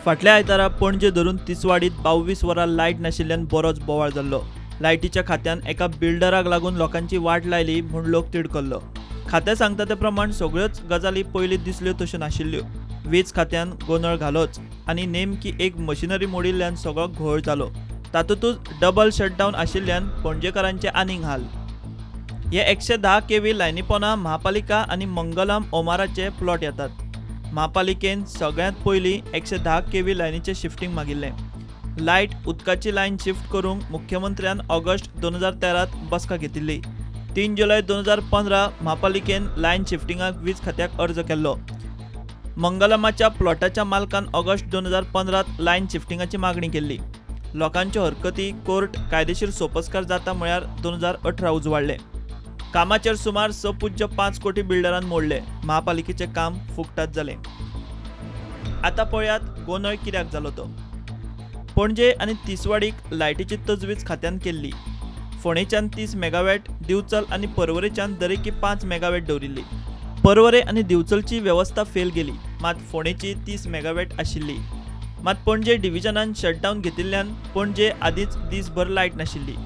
फाटल्या आयतारा पणजे धरून तिसवाडीत 22 वरां लायट नाशिल्ल्यान बरोच बोवाळ जाल्लो। लायटीच्या खात्यान एका बिल्डराक लागून लोकांची वाट लायली म्हूण लोक तिडकल्लो। खातें सांगता ते प्रमाण सगळ्योच गजाली पयलीं दिसल्यो तश्यो नाशिल्ल्यो। वीज खात्यान गोंदळ घालोच आनी नेमकी एक मशिनरी मोडिल्ल्यान सगळो घोळ जालो। तातूंतच डबल शटडावन आशिल्ल्यान पणजेकारांचे आनीक हाल। हे 110 केव्ही लायनीपोना म्हापालिका आनी मंगलम ओमाराचे प्लॉट येतात। म्हापालिकेन सगळ्यांत पयलीं 110 केव्ही लायनीचें शिफ्टींग मागिल्लें। लायट उदकाची लायन शिफ्ट करूंक मुख्यमंत्र्यान ऑगस्ट 2013 बसका घेतिल्ली। 3 जुलय 2015 म्हापालिकेन लायन शिफ्टिंगाक वीज खात्याक अर्ज केल्लो। मंगलमाच्या प्लॉटाच्या मालकान ऑगस्ट 2015 लायन शिफ्टिंगाची मागणी केल्ली। लोकांच्यो हरकती कोर्ट कायदेशीर सोपस्कार जाता म्हळ्यार 2018 उजवाडले। कामाचेर सुमार 6.5 कोटी बिल्डरान मोडले। म्हापालिकेचें काम फुकटात जालें। आतां पळयात गोंदळ कित्याक जालो तो। पणजे आनी तिसवाडीक लायटीची तजवीज खात्यान केल्ली। फोंडेच्यान 30 मेगावॅट, दिवचल आनी परवरेच्यान दरेकी 5 मेगावॅट दवरिल्ली। परवरे आनी दिवचलची वेवस्था फेल गेली, मात फोंडेची 30 मेगावॅट आशिल्ली। मात पणजे डिव्हिजनान शटडावन घेतिल्ल्यान पणजे आदींच दीसभर लायट नाशिल्ली।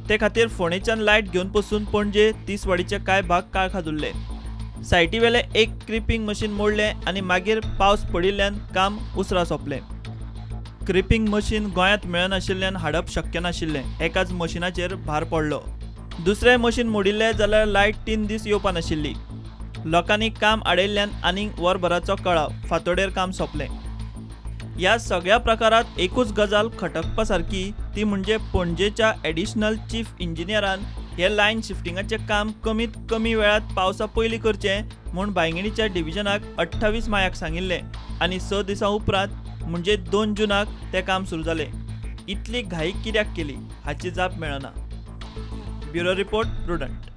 ते खातीर फोंडेच्यान लायट घेवन पसून पणजे तिसवाडीचे कांय भाग काळखांत उरले। सायटीवेलें एक क्रिपींग मशीन मोडलें आनी मागीर पावस पडिल्ल्यान काम उसरां सोंपलें। क्रिपींग मशीन गोंयांत मेळनाशिल्ल्यान हाडप शक्य नाशिल्लें। एकाच मशिनाचेर भार पडलो। दुसरें मशीन मोडिल्लें जाल्यार लायट 3 दीस येवपा नाशिल्ली। लोकांनी काम आडयल्ल्यान आनीक वरभराचो कळाव, फांतोडेर काम सोंपलें। ह्या सगळ्या प्रकारांत एकूच गजाल खटकपा सारकी, ती म्हणजे पणजेच्या एडिशनल चीफ इंजिनियरान हे लायन शिफ्टिंगाचें काम कमीत कमी वेळांत पावसा पयलीं करचें म्हूण बांयगिणीच्या डिव्हिजनाक 28 मायाक सांगिल्लें आनी 6 दिसां उपरांत म्हणजे 2 जूनाक तें काम सुरू जालें। इतली घाई कित्याक केली हाची जाप मेळना। Bureau report, Prudent.